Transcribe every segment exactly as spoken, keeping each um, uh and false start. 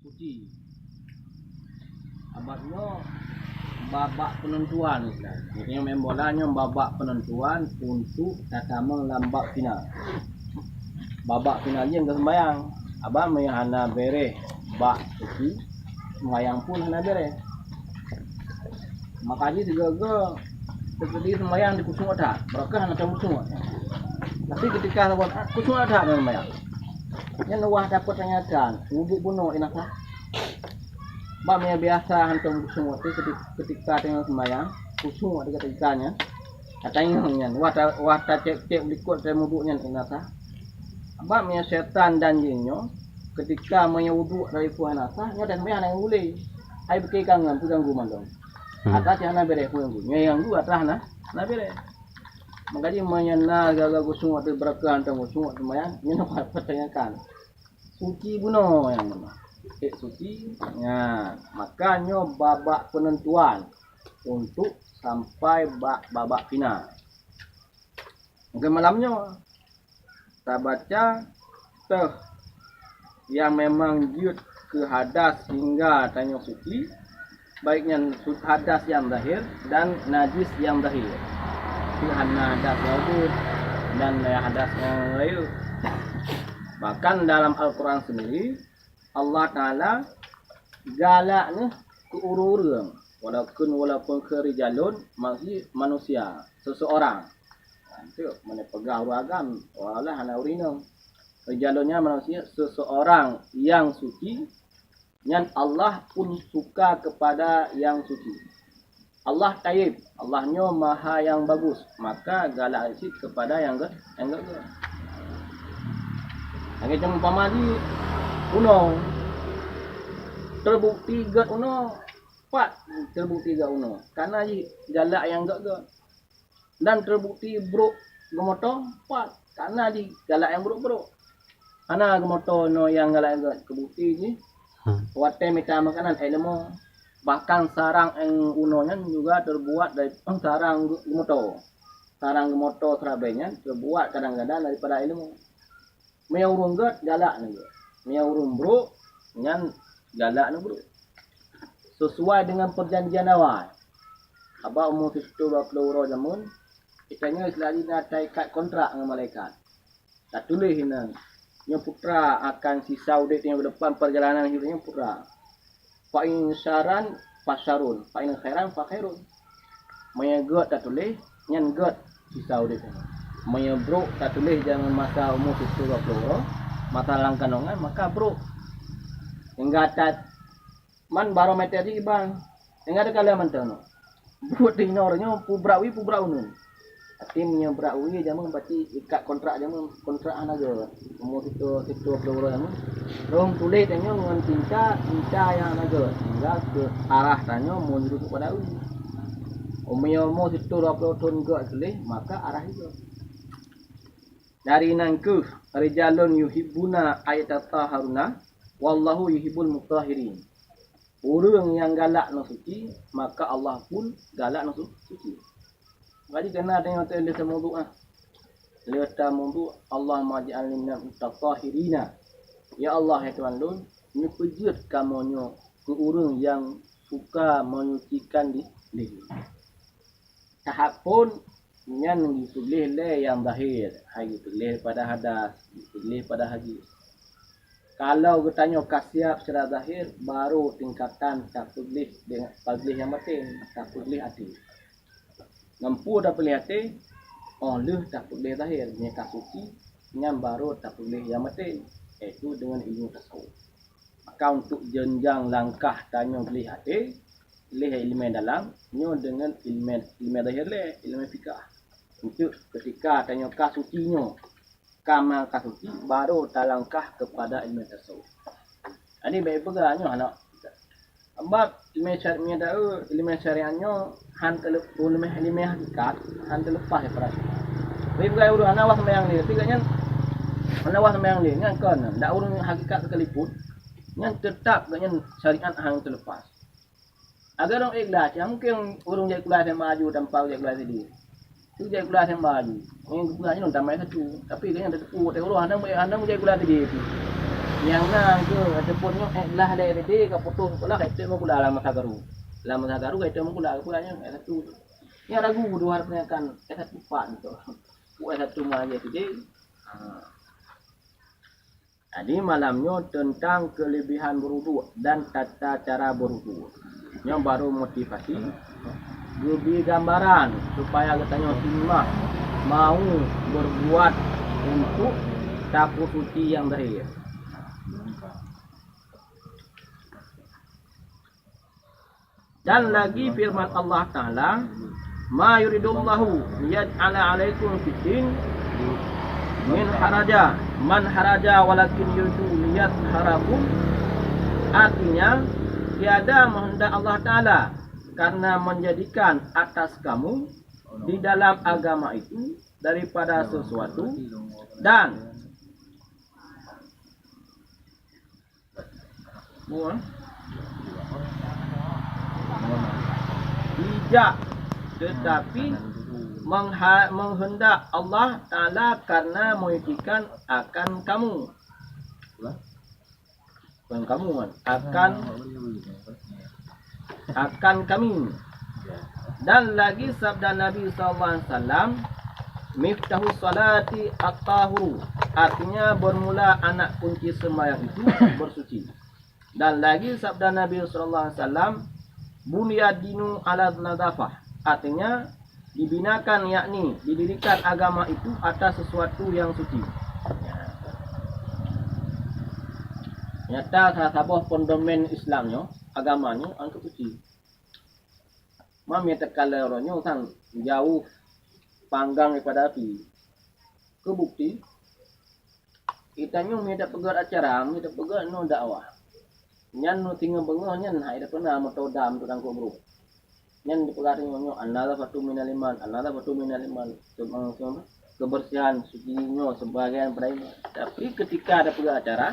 Suci. Abad nyoe babak peunentuan. Nyoe main bola nyoe babak peunentuan untuk tatamong lam bab final. Babak final nyan keu seumbayang. Abad meunyoe hana beres bak suci, seumbayang pun hana beres. Maka jih sigoe-goe teukeudi seumbayang di khusyuk that, barokah hana teumeusuk. Tapi ketika lewat khusyuk that dalam seumbayang, nyan wah dapet tanyakan, wudhu bunoe inah sah. Bak meunyoe biasa hantom khusyuk teuh ketika teungoh seumbayang, khusyuk ketika nyan, katanya nyan wah ta, wah tacek-cek likot teuh wudhu nyan inah sah. Bak meunyoe setan dan jin nyoe, ketika meunyoe wudhu dari puih hana sah, nyoe dan seumbayang hana ulée. Hai bukée kangen peuganggu mandum. Hmm. Ata cit hana beres peuganggu. Nyoe ganggu ata hana, hana beres. Maka jih meunyoe na gaga gusung ateueh beureukat atau gusung ateueh seumbayang, nyoe na pertanyakan. Suci bunoe nyang mana? Eh, suci. Nyan, maka nyoe babak peunentuan untuk sampai bak babak final. Mungkin malam nyoe tabaca teuh nyang memang jeuet keu hadas hingga tanyoe suci, baik nyan su-, hadas nyang zahir dan najis nyang zahir. Tapi hana hadas nyang udép dan hadas nyang rayeuk. Bahkan dalam Al-Quran sendiri, Allah Taala galak nyoe keu ureuëng-ureuëng, walaupun, walaupun keu rijalun, maksud manusia, seseorang. Antuk meunyoe peugah ureuëng agam, walah hana ureuëng inong. Rijalun nyan manusia, seseorang yang suci, nyan Allah pun suka kepada yang suci. Allah tayyib, Allah nyoe maha nyang bagus, maka galak cit kepada nyang gét, nyang gét-gét. Lagée umpama jih unoe, teubukti gét unoe, pat teubukti gét unoe, karena jih galak nyang gét-gét. Dan teubukti brok geumoto, pat karena jih galak nyang brok-brok. Hana geumoto nyoe nyang galak gét, teubukti jih. Hmm. Watée mita makanan, eh, leumô. Bahkan sarang nyang unoe nyan juga terbuat dari, eh, sarang geumoto. Sarang geumoto seurabe nyan terbuat kadang-kadang daripada eh, leumô. Meunyoe ureuëng gét, galak nyan gét. Meunyoe ureuëng brok, nyan galak nyan brok. Sesuai dengan perjanjian awai. Haba umu siteungoh dua ploh uroe jameun, geutanyoe Israel na taikat kontrak ngon malaikat. Tatuléh inan, nyoe putra akan sisa udép nyoe keudepan, perjalanan hidup nyoe putra. Fa in syarran fa syarrun, fa in khairan fa khairun. Meunyoe gét tatuléh, nyan gét sisa udép nyoe. Meunyoe brok tatuléh jameun masa umu siteungoh dua ploh uroe, masa lam kanongan, maka brok. Hingga tat man barometer jih iban. Hingga teuka lé mantong nyoe. Buet di nyoe nyoe pubrak wie pubrak uneun. Tapi meunyoe brak wie jameun berarti ikat kontrak jameun, kontrak hana gét. Umu siteungoh, siteungoh ploh uroe jameun. Lom tuléh tanyoe ngon tinta, tinta nyang hana gét. Sehingga keu arah tanyoe meunurot pada wie. Meunyoe umu siteungoh dua ploh thon gét tuléh, maka arah gét. Dari nan kheueh, rijalun yuhibbuna ayatathahharuna, wallahu yuhibbul mutahhirin. Ureuëng nyang galak nyoe suci, maka Allah pun galak nyoe su-, suci. Jadi keunan tanyoe teuh lheueh tamudhu ah. Lheueh tamudhu, Allahumma ij'alni minal mutatahhirina. Ya Allah, ya Tuhan lôn, neupeujeuet kamoe nyoe keu ureuëng nyang suka menyucikan di-, diri. Tahap phon nyan geupeugléh lé nyang zahir, hai geupeugléh pada hadas, geupeugléh pada hajis. Kalau geutanyoe ka siab secara zahir, baru tingkatan tapeugléh deungon peugléh nyang baten, tapeugléh até. Ngon peue tapeugléh até? Óh lheueh tapeugléh zahir, meunyoe ka suci, nyan baru tapeugléh nyang baten, yaitu deungon ilmu tasawuf. Maka untuk jenjang langkah tanyoe gléh até, lé ileumèe dalam, nyoe deungon ileumèe, ileumèe zahir lé, ileumèe fikah. Untuk ketika tanyoe ka suci nyoe, ka ma ka suci, baru talangkah kepada ileumèe tasawuf. Jadi bèk peugah nyoe hana. Sebab ileumèe syar-, ileumèe ta-, ileumèe syariat nyoe han teuleup-, ileumèe, ileumèe hakikat han teuleupah daripada syariat. Tapi peugah ureueng hana wah sembahyang lé, tapi gobnyan hana wah sembahyang lé, nyan kon, dak ureueng hakikat sekalipun, nyan teutap gobnyan syariat han teuleupah. Agar ureueng ikhlas, ya mungkin ureueng jai kuliah SMA aju tanpa jai kuliah S D. Tu jai kuliah SMA aju. Nyang kuliah nyoe tamah S satu. Tapi gobnyan tateupeue watèe uroe hana, hana jai kuliah S D tu. Nyang na keu ataupun nyoe, eh, lah lé dede ka putôh sekolah, ka itém meugula lam masa garu. Lam masa garu ka itém meugula, ka pula nyoe S satu. Nyang ragu dua harap nyan kan S satu pat tu. Ku S satu ma je tu deh. Ha. Jadi malam nyoe teuntang keulebihan beuruduk dan tata cara beuruduk. Nyoe barô motivasi, geubri gambaran supaya geutanyoe timah mau beurbuat untuk tapeusuci nyang zahé. Dan lagi firman Allah Ta'ala, "Ma yuridullahu liyaj'ala 'alaikum fid din min haraja, man haraja, walakin yuridu liyadhharakum." Artinya, tiada meuheundak Allah Ta'ala karena menjadikan atas kamu di dalam agama itu daripada sesuatu dan Buah. Bijak, tetapi mengha-, menghendak Allah Ta'ala karena menyucikan akan kamu. Bukan kamu kan? Akan, akan kami. Dan lagi sabda Nabi sallallahu alaihi wasallam, "Miftahus salati at-tahuru." Artinya, bermula anak kunci sembahyang itu bersuci. Dan lagi sabda Nabi sallallahu alaihi wasallam, "Buniyad dinu ala nadhafah." Artinya, dibinakan, yakni didirikan agama itu atas sesuatu yang suci. Nyata sa-, saboh pondomen Islam nyoe, agama nyoe, angkeup suci. Mam nyang teukalon uroe nyoe sang jauh panggang daripada api. Keu bukti, geutanyoe meunyo tapeugét acara, meunyo tapeugét nyoe dakwah. Nyan nyoe singoh beungoh nyan hai tapeuna moto dam tu dangkok bruek. Nyan dipeugah tanyoe nyoe, "An-nadhafatu minal iman, an-nadhafatu minal iman." Seubang-, seubang-, kebersihan suci nyoe sebahagian daripada iman. Tapi ketika tapeugét acara,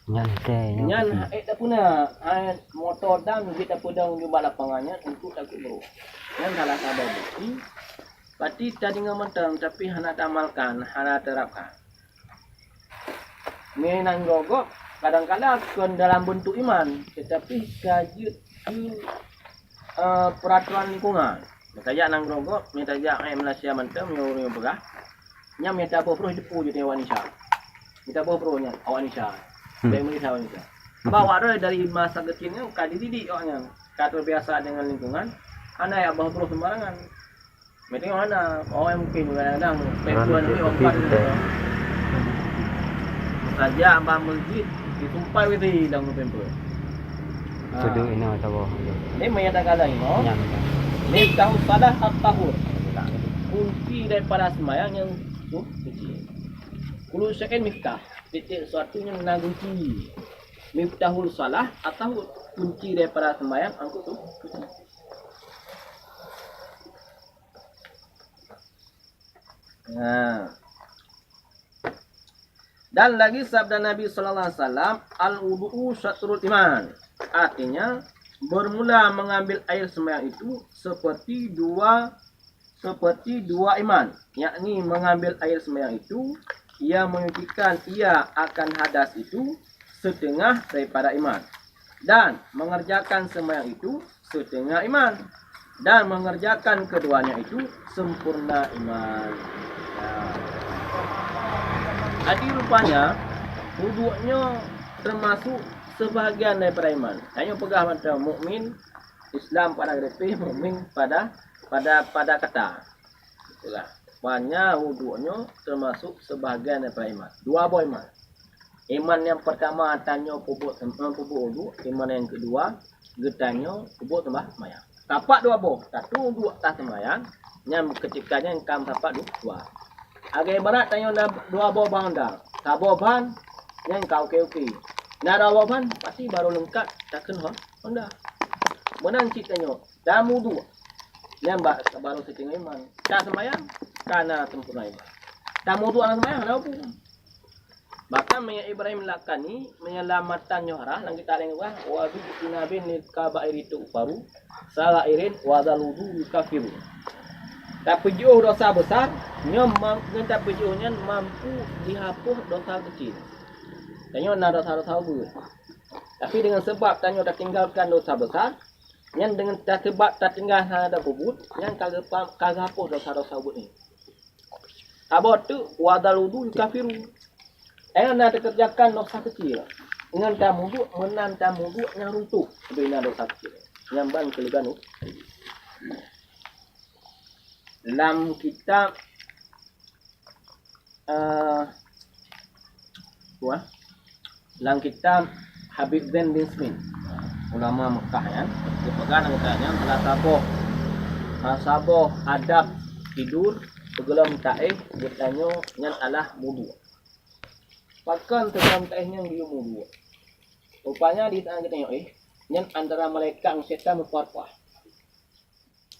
Nyan teh, nyoe nyan putih. Hai tapeuna, hai moto dam jeuet tapeudong nibak lapangan nyan untuk takubur. Nyan salah saboh bukti, pati tadeungoe mantong, tapi hana taamalkan, hana terapkan. Meunan gogob, kadang-kadang kon dalam bentuk iman, tetapi ka jeuet keu, eh, peraturan lingkungan. Meutajak nanggroe gob, meutajak, eh, Malaysia mantong, meunyoe ureueng peugah, Nyan mita boh broh jipeu jih awak Indonesia. Mita boh broh nyan awak Indonesia. Hmm. Dari Malaysia awak Indonesia. Ba awak droe dari masa kecil nyan ka dididik awak nyan. Ka terbiasa dengan lingkungan. Hana ya boh broh sembarangan. Mita hana. Awak mungkin kadang-kadang pempuan ni orang kan. Saja abang masjid disumpai witi dalam pempuan. Ha. Tuduh ina saboh. Ni maya tak kalah ina. Nyan. Miftahus salah at-tahur. Kunci daripada sembahyang yang Su-, suci. Kullu syai'in miftah. Tiep-tiep sesuatu nyan na kunci. Miftahul salah atawa kunci daripada sembahyang angkut tu suci. Nah. Dan lagi sabda Nabi sallallahu alaihi wasallam, "Al-wudu'u syatrul iman." Artinya, bermula mengambil air sembahyang itu seperti dua seperti dua iman, yakni mengambil air sembahyang itu, ia menyucikan ia akan hadas itu setengah daripada iman, dan mengerjakan sembahyang itu setengah iman, dan mengerjakan keduanya itu sempurna iman. Nah. Jadi rupanya, wuduk nyoe termasuk sebahagian daripada iman. Tanyoe peugah mantong mukmin Islam pada geripih, mukmin pada, pada, pada kata. Itulah. Banyak wuduk nyoe termasuk sebahagian daripada iman. Dua boh iman. Iman yang pertama tanyoe peubuet sem-, eh, peubuet wuduk, iman yang kedua geutanyoe peubuet sembah-, sembahyang. Tapak dua boh, satu wuduk atas sembahyang, nyan ketika nyan kam tapak du-, dua. Agai ibarat tanyoe na dua boh ban honda, saboh ban nyan ka oke-oke. Na dua boh ban pasti baru leungkap takheun ho-, honda. Meunan cit tanyoe, Tamudu. Nyan ba-, baru seutinggai iman. Taseumbayang, ka na sempurna iman. Tamudu hana seumbayang, hana peue. Bahkan meunyo Ibrahim Lakani, meunyo lam matan nyoe harah, lam kitab laén geupeugah, "Wa bi jinabin lil kabairi tughfaru, sagairin wa zal wudu yukaffiru." Tapeujiôh dosa besar, nyoe mam-, ngon tapeujiôh nyan mampu jihapôh dosa keucil. Tanyoe na desya-desya ubeut. Tapi deungon sabab tanyoe tatinggalkan desya besar, nyan deungon ta-, sabab tatinggai hana tapeubuet, nyan ka geupa-, ka geuhapus desya-desya ubeut nyan. Saboh teuk, wa dzalwudu yukaffiru. Tanyoe na takeureujakan desya keucil. Ngon tamuduek, meunan tamuduek nyang runtuh. Bina desya keucil. Nyang ban keuleubehan. Lam kitab, eh, wah, lam kitab Habib Zain bin Smith, ulama Mekah nyan, geupeugah lam kitab nyan, salah saboh, salah saboh adab tidur sigohlom taéh geutanyoe nyan adalah muduek. Pakon sigohlom taéh nyan geuyue muduek? Rupanya di saat geutanyoe éh, nyan antara malaikat ngon syaitan meupaih-paih.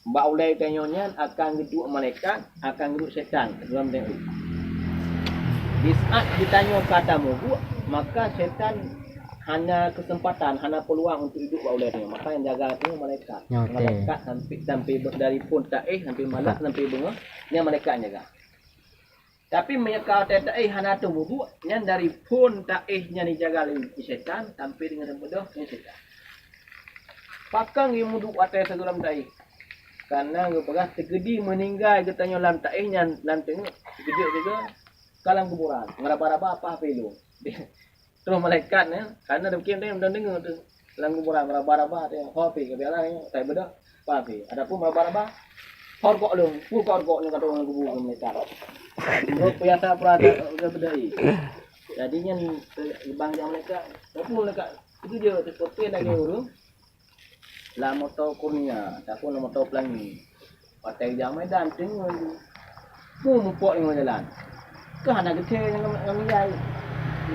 Bak ulée tanyoe nyan akan geuduek malaikat, akan geuduek syaitan sigohlom tanyoe. Di saat geutanyoe ka tamuduek, maka syaitan hana keuseumpatan, hana peuluang untuk iduek bak ulée tanyoe. Maka nyang jaga tanyoe malaikat. Nyoe, oke. Malaikat sampai, sampai be-, dari phon taéh sampai malam, sampai beungoh, nyan malaikat nyang jaga. Tapi meunyoe ka watée taéh hana teuwudu, nyan dari phon taéh nyan jijaga lé syaitan sampai deungon teubeudôh ngon syaitan. Pakon geuwudu watée sigohlom taéh? Kareuna geupeugah teukeudi meuninggai geutanyoe lam taéh nyan lam teungoh, teukeujot juga ka lam kuburan, meuraba-raba apa hapé lôn. Terus malaikat nyan, kareuna demikian dia mendengar tu. Lam kuburan meuraba-raba dia, ho pi ka biasa ni, tai beudôh, apa pi. Adapun meuraba-raba, horgok lôn, pun horgok ni kata orang kubu malaikat. Terus biasa perasa udah bedai. Jadi nyan bang jam malaikat, tapi malaikat itu je seperti lagi urus. Lam moto Kurnia, ataupun lam moto Pelangi. Watée jak Medan teungoh pu mupok ngon jalan. Keu hana geuthée ngon, ngon jai.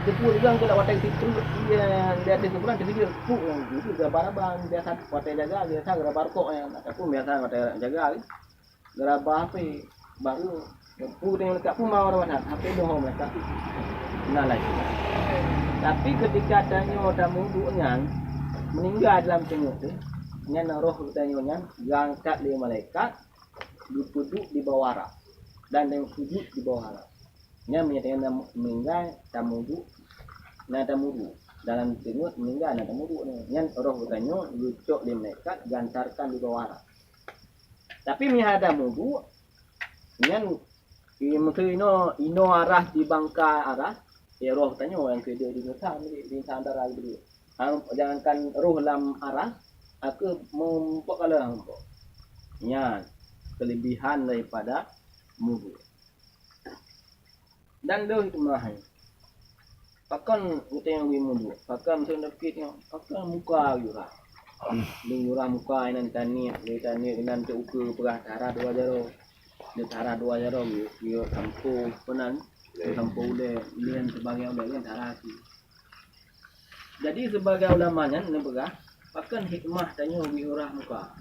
Teupeu juga keu watée situ, iya, di ateueh kuburan teukeujot pu ngon itu gaba-raba biasa watée jaga, biasa gaba rukok nyan, ataupun biasa watée jaga. Geuraba hapé, baru pu tanyoe leukat puma orang mana, hapé doho malaikat. Nah, lagi. Tapi ketika tanyoe tamuduek nyan, meuninggai dalam teungoh tu, nyan roh tanyoe nyan geuangkat lé malaikat, geupeuduek di bawah arak, dan tanyoe sujud di bawah arak. Nyan meunyoe tanyoe meuninggai tamuduek, na tamuduek. Dalam teungoh meuninggai na tamuduek nyan. Nyan roh tanyoe geucok lé malaikat, geuantarkan di bawah arak. Tapi meunyoe hana muduek, nyan, i-, meukeue inoe, inoe arah di bangka arah, ya roh tanyoe nyang keudeh di dosa, di, di antara keudeh. Hang, jangankan roh lam arah, aku meumpok kala meumpok. Nyan kelebihan daripada muduek. Dan lheueh teuma hai. Pakon geutanyoe geuy muduek? Pakon miseue dapet nyoe? Pakon muka geuy urah? Lheueh urah muka inan taniet, lheueh taniet inan teu ukeue peugah tara dua jaroe. Lheueh tara dua jaroe geuy, geuy sampoe peunan, sampoe ulée, lheueh sebagai ulée nyan tara ki. Jadi, sebagai ulama nyan neupeugah, pakon hikmah tanyoe geuy urah muka?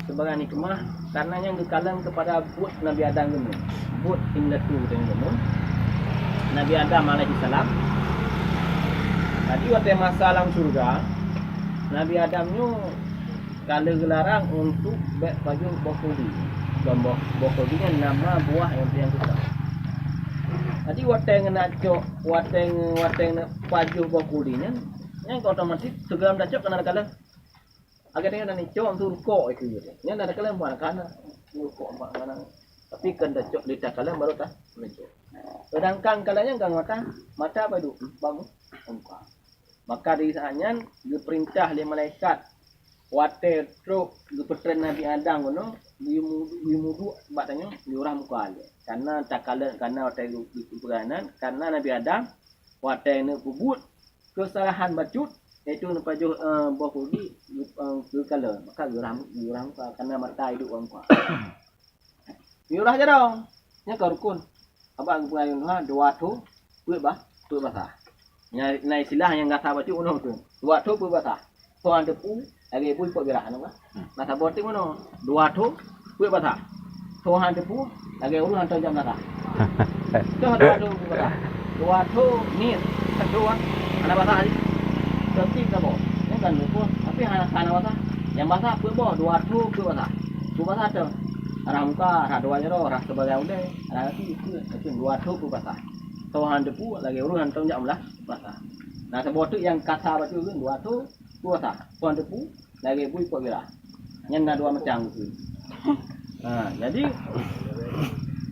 Sebagai hikmah, karena nyan geukalon kepada buet Nabi Adam geumeun. Buet indatu tanyoe geumeun. Nabi Adam alaihissalam. Jadi, watée masa lam syurga, Nabi Adam nyoe ka lheueh geularang untuk bék pajoh boh khuldi. Dan boh, boh khuldi nyan nama buah nyang, nyang susah. Jadi, watée ngon na cok, watée ngon, watée ngon pajoh boh khuldi nyan, nyan ka otomatis sigohlom tacok kana takalon. Akhirnya na nicok tu rukok itu je. Nyan na takalon bukan kana rukok bukan kana. Tapi kan tacok di takalon baru ta-, tacok. Sedangkan kalau nyan ka mata, mata apa itu? Bang, muka. Maka di saat nyan geupeurintah lé malaikat watée trok geupeutren Nabi Adam keunoe, geumu-, geumuduek bak tanyoe, geurah muka lé. Karena takalon, karena watée geu-, geu-, geupeugah nan, karena Nabi Adam watée neupeubuet keusalahan bacut, yaitu neupajoh, eh, boh khuldi, geu-, eh, geukalon, maka geurah, geurah muka, karena mata iduek bak muka. Yurah jaroe. Nyan ka rukun. Abang geupeugah tuha dua tho peuet bah, peuet basah. Nya, na istilah nyang gata bacut unoe tu. Dua tho peuet basah. Tho han teupu, lagée bui peuet birah, anu kan? Nah, saboh teuh unoe. Dua tho peuet basah. Tho han teupu, lagée ureueng han tho jam basah. Tho dua tho peuet basah. Dua tho niet, tho hana basah lagi. Tho saboh. Nyan kan rukun, tapi hana, hana basah. Nyang basah peuet boh, dua tho peuet basah. Peuet basah tho. Rah muka, rah dua jaroe, rah sibagai ulée, rah gaki, peuet, mungken dua tho peuet basah. Soe han teupeu lagèe ureueng hantom jak meulah masa. Na saboh teuk nyang kasa bacut ureueng dua tu, dua sa. Soe han teupeu lagèe bui pot girah. Nyan na dua macam tu. Ha, jadi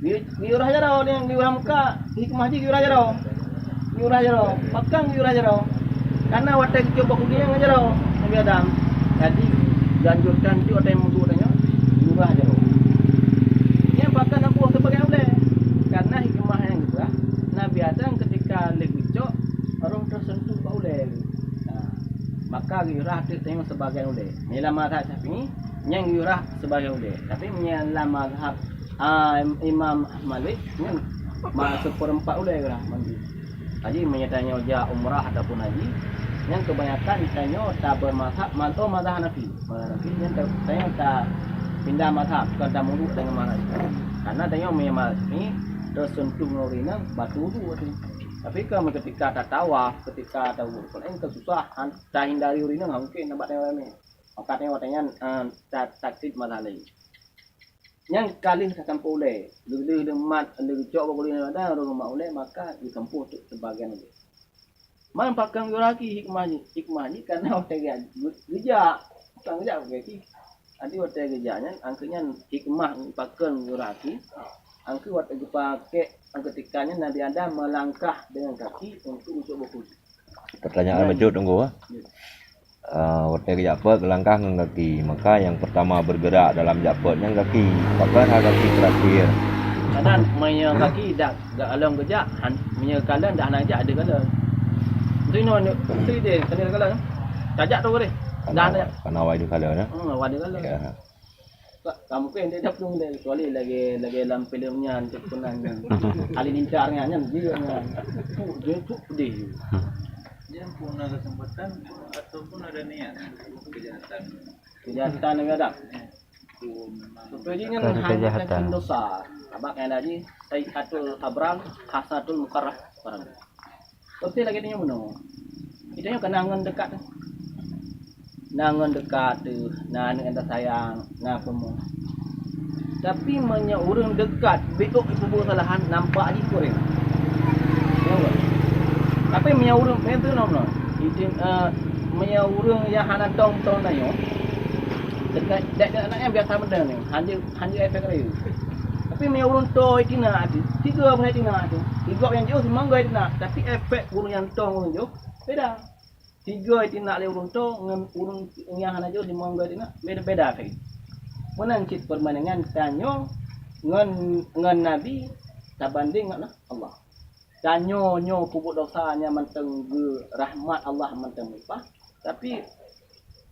geuyue-, geuyue rhah jaroe, nyang geuyue rhah muka, hikmah jih geuyue rhah jaroe. Geuyue rhah jaroe. Pakon geuyue rhah jaroe? Karena watèe geucok bak kudieng ngon jaroe Nabi Adam. Jadi, dianjurkan cok watèe meuduek tanyoe geuyue rhah jaroe. Nyan pakon na boh teupeugah ulèe. Karena hikmah nyang geupeugah, Nabi Adam ketika lheueh geucok, roh teuseuntuh bak ulèe. Nah, maka geuyue rhah teuk tanyoe sibagian ulèe. Meunyoe lam mazhab Syafi'i, nyan geuyue rhah sibagian ulèe. Tapi meunyoe lam mazhab, ah, Imam Malik, nyan ma-, seupeurempat ulèe geuyue rhah mandum. Jadi, meunyoe tanyoe jak umrah ataupun haji, nyan kebanyakan tanyoe tabeumazhab, ma-, oh, mazhab Hanafi. Mazhab Hanafi nyan ta-, tanyoe tapindah mazhab, kon tamuduek deungon mazhab Syafi'i. Karena tanyoe meunyoe mazhab Syafi'i, teuseuntuh ngon ureueng inong, bateue wudu tu. Tapi kan ketika tatawaf, ketika tawaf, kan susah, han-, tahindari ureueng inong, mungkin nampak tanyoe ramè. Maka tanyoe watèe nyan, eh, ta-, takrib mazhab laén. Nyang ka lheueh tasampôh ulèe, lheueh-lheueh leumat, lheueh geucok bak ulèe nyan, roh mat ulèe, maka geusampôh teuk sibagian ulèe. Man pakon geuyue rhah aki hikmah jih? Hikmah jih karena watèe geu-, geujak, pakon geujak bak aki. Jadi watèe geujak nyan, angkeu nyan hikmah pakon geuyue rhah aki, angkeu watèe geupakèk, angkeu tika nyan Nabi Adam meulangkah deungon kaki untuk geucok bak ulèe. Pertanyaan Nyan. Bacut, Teungku, ah. Ya. Ah, watèe geujak peuet geulangkah ngon gaki, maka nyang pertama bergerak dalam jak peuet nyan gaki. Pakon hana gaki terakhir? Kadang meunyoe gaki dak, dak kalon geujak, han-, meunyoe kalon dak hana jak, ada kalon. Tu inoe, tu ide, kena kalon. Tajak tu boleh. Dah Kana ada. Kana awai di kalon, ya? Hmm, awai di kalon. Ya. Ka, ka mungkin dia dah pun dia, kecuali lagi, lagi dalam filem nyan, tu pun nyan. Halilintar nyan, nyan, dia nyan. Tu, dia tu pedih. Dia pun ada kesempatan ataupun ada niat kejahatan. Kejahatan Nabi Adam. Contoh jih nyan Bukan hanya kejahatan. Kecil dosa. Abang yang ada jih, Sayyi'atul Abrar, Hasanatul Mukarrab. Barang. Beutôi lagèe tanyoe bunoe. Tanyoe ka na ngon deukat. Na ngon deukat teuh, na aneuk nyang tasayang, na peue. Tapi meunyoe ureueng deukat, beuôk jipeubuet kesalahan, nampak jih kureueng. Tapi meunyoe ureueng, meunyoe teuh, eh, meunyoe ureueng nyang hana tong-tong tanyoe, deukat, dek aneuk nyang biasa meunan nyoe, hana, hana efek rayeuk. Tapi meunyoe ureueng toe itina teuh, tiga pun itina teuh. Tiga nyang jiôh, limong goi itina, tapi efek ureueng nyang tong ureueng jiôh, beda. Tiga itina lé ureueng toe ngon ureueng nyang hana jiôh, limong goi itina, beda, beda efek. Meunan cit peubandingan tanyoe ngon, ngon Nabi tabanding ngon Allah. Tanyoe nyoe peubuet dosa nyang mantong geu rahmat Allah mantong meulimpah, tapi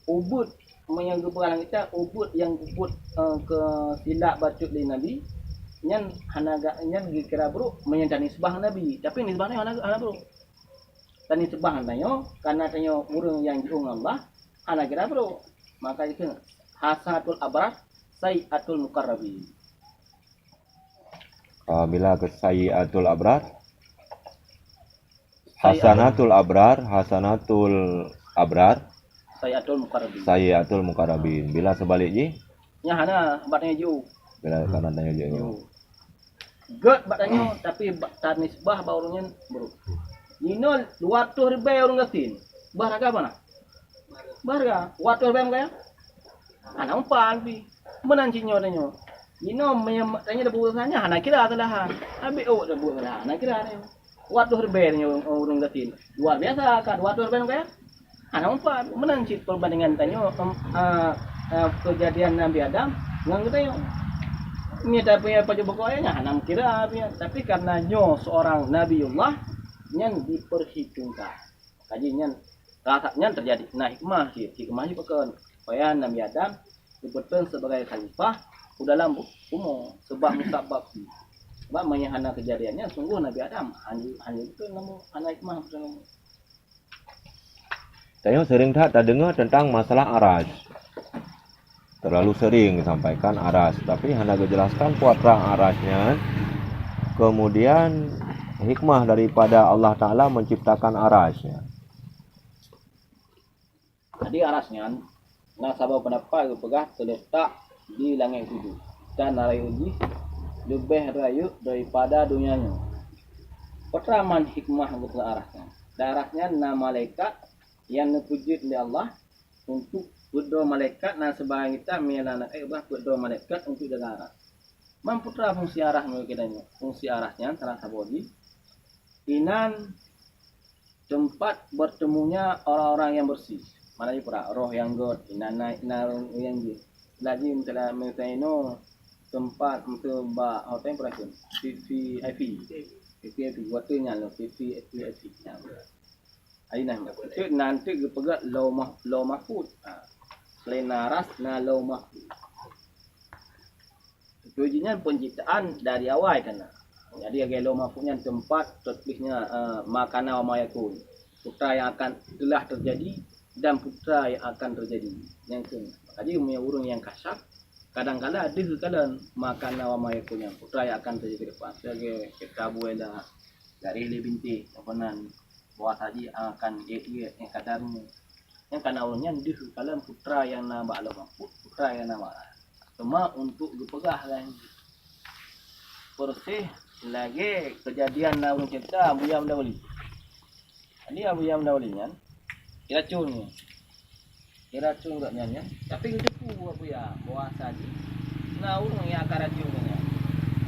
ubeuet meunyoe geupeugah lam kitab, ubeuet nyang geubuet, eh, keusilap bacut lé Nabi, nyan hana ga-, nyan geukira brôk meunyoe tanisbah ngon Nabi, tapi nisbah nyoe hana, hana brôk. Tanisbah ngon tanyoe, karena tanyoe ureueng nyang jiôh ngon Allah, hana geukira brôk. Maka itu hasanatul abrar, sayyiatul muqarrabin. Ah, bila ke sayyiatul abrar? Sayyiatul Hasanatul abrar, hasanatul abrar, sayyiatul muqarrabin. Sayyiatul muqarrabin. Bila seubalik jih? Nyan hana, bak tanyoe jiôh. Bila kana tanyoe jiôh. Jiôh. Gèt bak tanyoe, tapi bak tanisbah bak ureueng nyan brôk. Inoe dua ratus ribèe ureueng gasien. Bah raga mana? Bah raga. Dua ratus ribèe meuka nyan? Hana umpan pih. Meunan cit nyoe tanyoe. Inoe meunyoe tanyoe tabuet salah nyan hana kira salah. Abéh ôk tabuet salah, hana kira tanyoe. Dua ratus ribèe tanyoe ureueng gasien. Luar biasa ka dua ratus ribèe meuka nyan. Hana umpan. Meunan cit peubandingan tanyoe, em, a, a, keujadian Nabi Adam ngon geutanyoe. Meunyoe tapeue pajoh bukon ayat nyan hana meukira pih nyan. Tapi karena nyoe seorang Nabiullah, nyan diperhitungkan. Kaji nyan, rasa nyan teujadi na hikmah jih. Hikmah jih pakon? Supaya Nabi Adam geupeutrön sebagai khalifah u dalam bu-, bumoe, seubab musabab jih. Sebab meunyoe hana keujadian nyan, sunggoh Nabi Adam hana, hana geupeutrön lam bu-, hana hikmah geupeutrön lam bumoe. Tanyoe seuring that tadeungoe teuntang masalah arasy. Terlalu sering disampaikan arasy, tapi hana geujelaskan peue atra arasy nyan. Kemudian hikmah daripada Allah Taala menciptakan arasy nyan. Jadi arasy nyan na saboh peundapat geupeugah teuletak di langét tujoh, dan rayeuk jih leubeh rayeuk daripada donya nyoe. Peue teuma hikmah geupeugah arah nyan? Di arah nyan na malaikat nyang neupeujeuet lé Allah untuk peuet droe malaikat, na sibagian kitab meunan na keuh bah peuet droe malaikat untuk jaga arah. Man peue teuma fungsi arah nyoe keunan nyoe? Fungsi arah nyan salah saboh jih inan teumpat bertemunya orang-orang yang bersih. Mana jih peue? Roh nyang gét, inan na, inan nyang jih. Laju misalnya, misalnya inoe teumpat untuk bak hotel peue kheun? V V I P. V V I P, watèe nyan lom V V I P. Ai nah, maksud nan teuk geupeugah Lauh Mah-, Lauh Mahfuz. Ha. Selain na aras, na Lauh Mahfuz. Beutôi jih nyan penciptaan dari awai ka na. Jadi lagèe Lauh Mahfuz nyan teumpat teutulisnya, eh, ma kana wa ma yakun. Peue nyang akan telah terjadi dan peue nyang akan terjadi. Nyang keu. Jadi meunyoe ureueng nyang kasyaf, kadang-kala deuh kalon ma kana wa ma yakun nyan, peue nyang akan terjadi ke depan. Lagèe kitab Abu Ya'la garéh lé bintéh, apa nan, bahwa saji akan jeuet-jeuet nyang kadar nyoe. Nyang kana ureueng nyan deuh kalon peue nyang na bak Lauh Mahfuz, peue nyang na bak. Cuma untuk geupeugah lagèe persis lagèe keujadian na ureueng cerita Abuya Mudawali. Jadi Abuya Mudawali nyan, diracun nyan. Diracun gobnyan nyan, tapi geuteupeue Abuya bahwa saji na ureueng nyang akan racun gobnyan.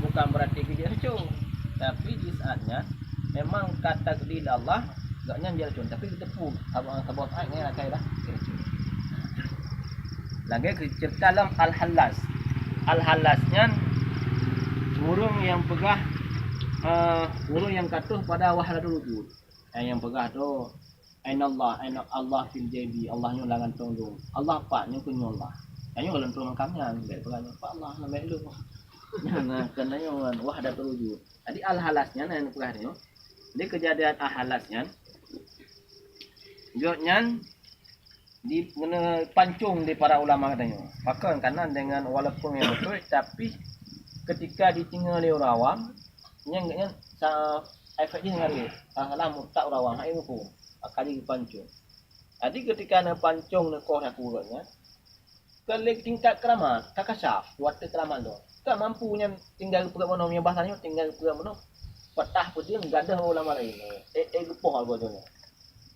Bukan berarti geujak racun, tapi di saat nyan memang ka takdir Allah gobnyan diracun, tapi geuteupeue saboh, saboh saat nyan akan dah diracun. Lagèe cerita lam Al-Hallas. Al-Hallas nyan ureueng nyang peugah, eh, ureueng nyang ka troh pada wahdatul wujud. Nyang peugah tu, "Aina Allah, aina Allah fil jaibi, Allah nyoe lam gantong lôn." Allah pat nyoe keu nyoe Allah. Nyoe lam troh makam nyan, bèk peugah nyoe pat Allah lam bèk lôn. Nyan, nah, keunan nyoe wahdatul wujud. Jadi Al-Hallas nyan, nyang peugah nyoe. Di keujadian Al-Hallas nyan, gobnyan di, neupancong di para ulama geutanyoe. Pakon? Karena dengan walaupun nyang beutôi, tapi ketika ditinggai lé ureueng awam, nyan, nyan sa-, efek jih ngon rayeuk. Salah murtad ureueng awam, hai muphom. Maka jih geupancong. Jadi ketika neupancong neukoh sapeue gobnyan, ka lé tingkat keuramat, ka kasyaf, watèe keuramat lom. Ka mampu nyan tinggai geupeugah bunoe, meunyoe bahasa nyoe tinggai geupeugah bunoe, peutah peudeueng gadôh ulama laén, eh, eh, geupoh algojo nyoe.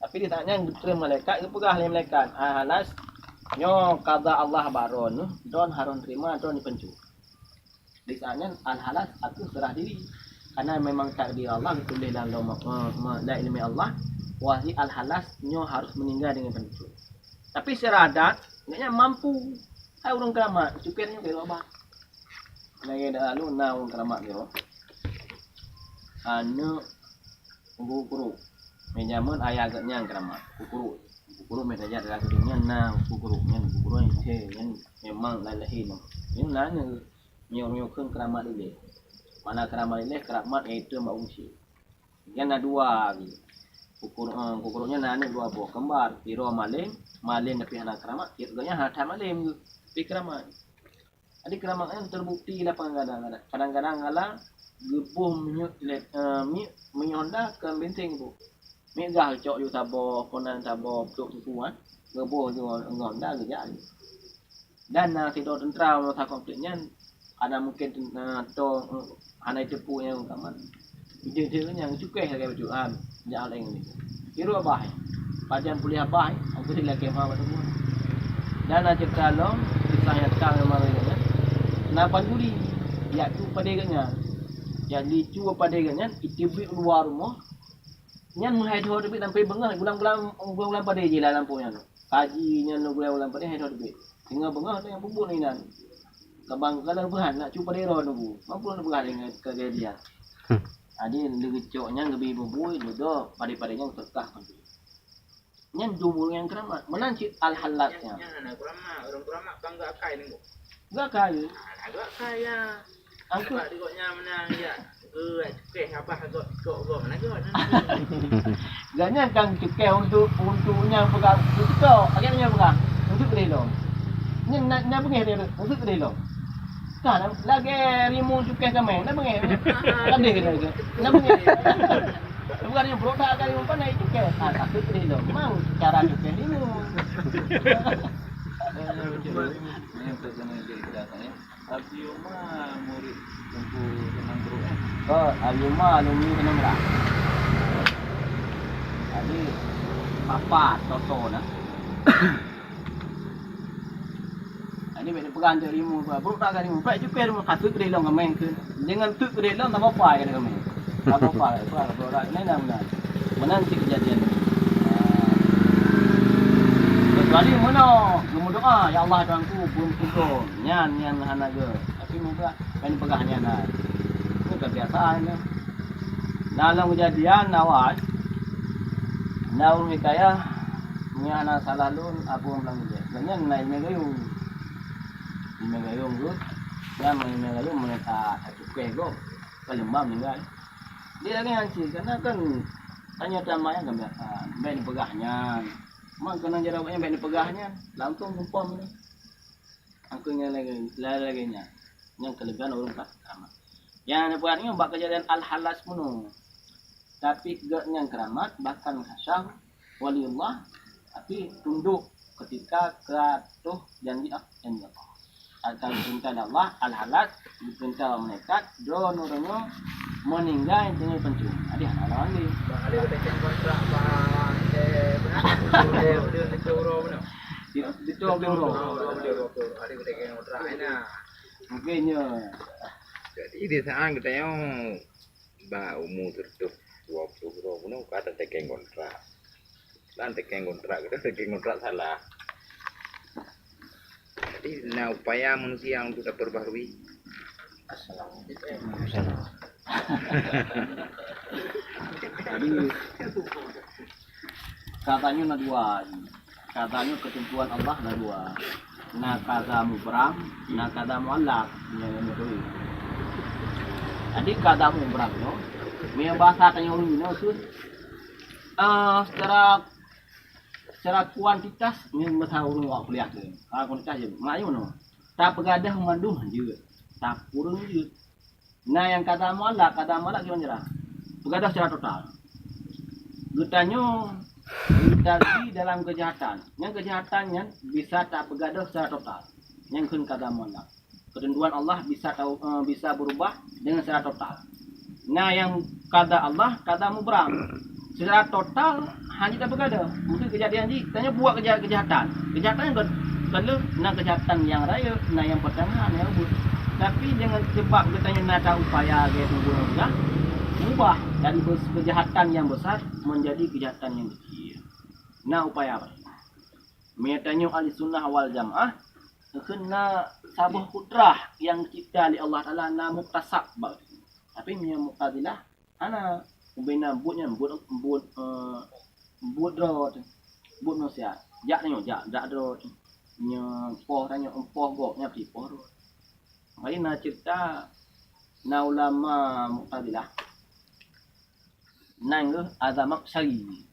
Tapi di saat nyan geutreun malaikat, geupeugah lé malaikat, "Ah, Hallas, nyoe qada Allah bak droeneuh, droen harôh teurimong, droen jipancong." Di saat nyan Al-Hallas ka keuh seurah diri. Karena memang takdir Allah geutuléh lam, lam, eh, lam ileumèe Allah, bahwa si Al-Hallas nyoe harôh meuninggai deungon pancong. Tapi secara adat, gobnyan mampu. Hai ureueng keuramat, cukai nyoe keu babah. Lagèe dahulu na ureueng keuramat nyoe. Aneuk Teungku Kruk. Meujameun ayah geuh nyan keuramat, Teungku Kruk. Teungku Kruk meusaja dalam dunia na Teungku Kruk nyan, Teungku Kruk nyan, nyan memang lahé-lahé nyan. Nyan na nyoe, nyoe, nyoe kheun keuramat ilèe. Mana keuramat ilèe, keuramat yaitu mak bungsu. Nyan na dua lagi. Teungku Kruk, eh, Teungku Kruk nyan na aneuk dua boh kembar, sidroe malém, malém tapi hana keuramat, sidroe nyan hana that malém geuh, tapi keuramat. Jadi keuramat nyan terbukti lapan kadang-kadang. Kadang-kadang kala geuboh minyeuk lé-, eh, minyeuk, minyeuk honda keu benteng boh. Minyeuk gah geucok ju saboh, konan saboh, peutrok suku, eh. Geuboh ju ngon honda geujak. Dan na sidroe teuntra masa konflik nyan, hana mungken, eh, to, eh, hana jiteupeue nyang keuramat. Idéh-idéh nyan cukéh lagèe bacut, ha, jak lé ngon itu. Tiru abah, pajan puléh abah, aku di lakèe ma bak teumpat. Dan na cerita lom, kisah nyata memang lagèe nyan. Na pancuri, jak cu padé geuh nyan. Jak li cu padé geuh nyan, iteubiet u luwa rumoh. Nyan meuhai teubiet sampoe beungoh, gulang-gulang, gulang-gulang padé jilah lampôh nyan. Kaji nyan gulang-gulang padé hai teubiet. Singoh beungoh teuh nyang peubuet inan. Kabang ka lheueh beuhat nak cu padé droe nunggu. Mampu lheueh beuhat ingat kejadian. Hmm. Jadi leucok nyan geubi bubui, dudoe padé-padé nyan teuka. Nyan dum ureueng nyang keuramat. Meunan cit Al-Hallas nyan. Nyan, nyan, nyan, keuramat, ureueng keuramat kan geuakai nunggu. Geuakai. Ah, geuakai ya. Angku. Sabab di gobnyan meunan ya. Geuakai cukéh abah gok, gok, gok mana gok. Gobnyan kan cukéh untuk, untuk nyang peugah, untuk tok, lagèe nyang peugah, untuk keudéh lom. Nyan na, na beungèh dia, untuk keudéh lom. Kan, lagèe rimueng cukéh kamèng, na beungèh. Kadéh keunan, na beungèh. Bukan nyang produk kan rimueng pandai cukéh. Ah, tapi keudéh lom. Memang cara cukéh rimueng. Tapi Umar murid Teungku Sunan Brok, eh. Ke Ayuma alumni Tanah Merah. Jadi, papa Toto nah. Jadi, bèk peugah untuk ilmu, Brok tak ada ilmu. Pèk cukai ilmu, kasut keudéh lom kami ke. Jangan tu keudéh lom, tak apa-apa kata kami. Tak apa-apa, tak apa-apa. Ini dah benar. Mana nanti kejadian. Ah. Kecuali mana, geumeudoa, "Ya Allah, Tuhanku, bun pintoe." Nyan, nyan hana ge. Tapi muka kan peugah nyan nah. Ini kebiasaan ni. Nah, lom kejadian awai. Nah, ureueng kaya, nyan hana salah lôn, Abu Amlang Gajah. Dan nyan na Imam Gayung. Imam Gayung tu, nyan Imam Gayung meuneuka satu keh go, ka leumbang meninggal. Dia lagi hanci, karena kan tanya tamanya kebiasaan. Baik dipeugah nyan. Mak kena jarak nyan, baik dipeugah nyan. Langsung gempom ni. Angkeu nyan lagèe, lagèe nyan. Nyang keulebihan ureueng ka keramat. Nyang neupeugah nyoe bak keujadian Al-Halas bunoe. Tapi gobnyan keramat, bahkan khasyam waliullah, tapi tunduk ketika ka troh janji, ah, janji Allah. Akan perintah Allah, Al-Halas, diperintah malaikat, droeneuh ureueng nyoe meuninggai deungon pencuri. Jadi hana lawan lé. Bah, ada kata kontrak, bah, eh, benar. Dia, dia, dia, dia, dia, dia, dia, Di-, di Tiro Bluro. Ada kata kontrak, nah. Mungkin nyoe. Jadi, di saat kita nyoe, bah, umur seratus dua puluh droe bunoe, ka tatekeng kontrak. Lan tekeng kontrak, kita tekeng kontrak salah. Jadi, na upaya manusia untuk diperbaharui. Assalamualaikum. Jadi, kata nyoe na dua. Kata nyoe keuteuntuan Allah na dua. Na kata mubram, na kata muallak. Nyoe, nyoe, nyoe. Jadi, kata mubram nyoe, meunyoe bahasa tanyoe ureueng nyoe, eh, secara, secara kuantitas, meunyoe bahasa ureueng awak kuliah tu. Ah, kuantitas jeuet. Maknanya nyoe, tapeugadôh mandum jeuet. Tapeurueng jeuet. Na nyang kata muallak, kata muallak kiban cara? Peugadôh secara total. Geutanyoe, geutanyoe dalam keujahatan. Nyang keujahatan nyan bisa tapeugadôh secara total. Nyang kheun kata muallak. Keuteuntuan Allah bisa tau, eh, bisa beurubah deungon secara total. Na nyang kata Allah, kata mubram. Secara total, hana tapeugadôh. Mungkin keujadian jih, tanyoe buet keuja-, keujahatan. Keujahatan kon, kon lheueh na keujahatan nyang rayeuk, na nyang peutengahan, nyang ubit. Tapi deungon seubab geutanyoe na taupaya lagèe tubuh nyang ubah, ubah dari bes-, keujahatan nyang besar menjadi keujahatan nyang kecil. Na upaya apa? Meunyoe tanyoe ahli sunnah wal jamaah, kheun na saboh kudrah nyang geucipta lé Allah Taala na muktasab bak. Tapi meunyoe Mu'tazilah, hana, ubena buet nyan, buet, buet, eh, buet droe teuh. Buet manusia. Jak tanyoe, jak, jak droe teuh. Nyoe poh tanyoe, poh gob, nyan pih poh droe. Mari na cerita, na ulama Mu'tazilah. Nan geuh Az-Zamakhsyari.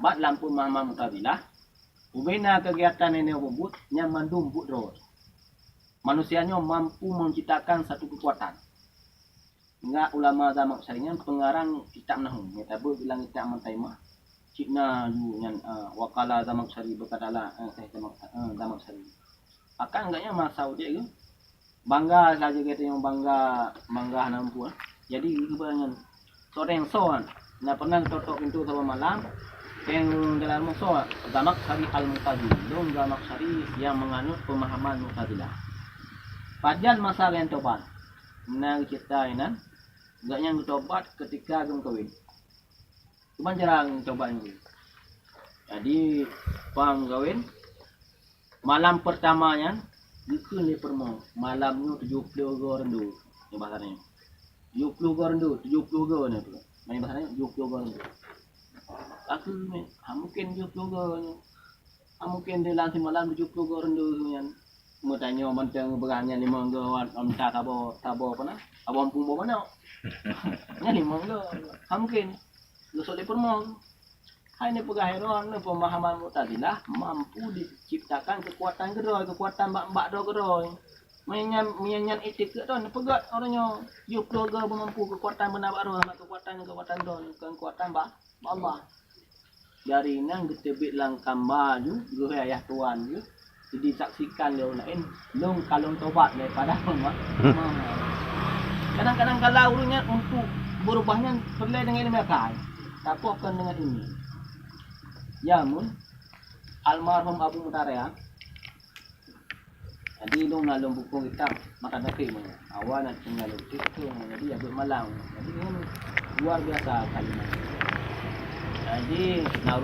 Bak lam pemahaman Mu'tazilah, ubena kegiatan nenek buet, nyan mandum buet droe. Manusia nyoe mampu menciptakan satu kekuatan. Ngat ulama Zamakhsyari nyan pengarang kitab Nahwu, nyang tabeuet bilang kitab Mataimah. Cit na ju nyan, eh, waqala Zamakhsyari, berkatalah, eh, Syekh Zamak-, eh, Zamakhsyari. Akan agaknya masa udép geuh, bangga saja geutanyoe bangga, bangga hana mampu, eh. Jadi geuba nyan, seorang soe, na pernah geutok-tok pintoe saboh malam, péng dalam soe, Zamakhsyari Al-Mu'tazili, dong Zamakhsyari yang menganut pemahaman Mu'tazilah. Pajan masa geutanyoe tobat, na geucerita inan, gobnyan geutobat ketika geumeukawen. Cuman jarang geutobat nyan. Jadi, pang kawen, malam pertama nyan, geukheun lé peurumoh, malam nyoe tujoh ploh goe reundu, nyan bahasa nyoe. Tujoh ploh goe reundu, tujoh ploh goe nyan tu. Nyan bahasa nyoe, tujoh ploh goe reundu. Aku ni, ha, mungkin tujoh ploh goe nyan. Ah, mungkin di lam simalam tujoh ploh goe reundu nyan. Meutanyoe mantong beurah nyan limong goe, wan, wan, entah saboh, saboh apa na? Saboh empung boh manok. Nyan limong goe. Ha, mungkin. Geusok lé peurumoh. Hai neupeugah Heron, pemahaman Mu'tazilah mampu diciptakan kekuatan keudroe, kekuatan bak, bak droe keudroe. Meunyan, meunyan nyan itikeuet droe, neupeugah ureueng nyoe, tujoh ploh goe beumampu kekuatan beuna bak droe, kekuatan, kekuatan droe, bukan kekuatan bak, bak Allah. Dari nyan geuteubiet lam kamba ju, geuhôi ayah tuan ju, disaksikan lé ureueng laén, lôn ka lôn tobat daripada pema-, pemahaman. Kadang-kadang kalau ureuëng nyan untuk berubah nyan peureulée dengan ilmu akai, tapi kon dengan ini. Ya mun almarhum Abu Muthareh, jadi lôn na lôn buku kitab maka dapat mana. Awal nak tinggal lukis tu, jadi ya buat malang. Jadi ini luar biasa kalimat. Jadi na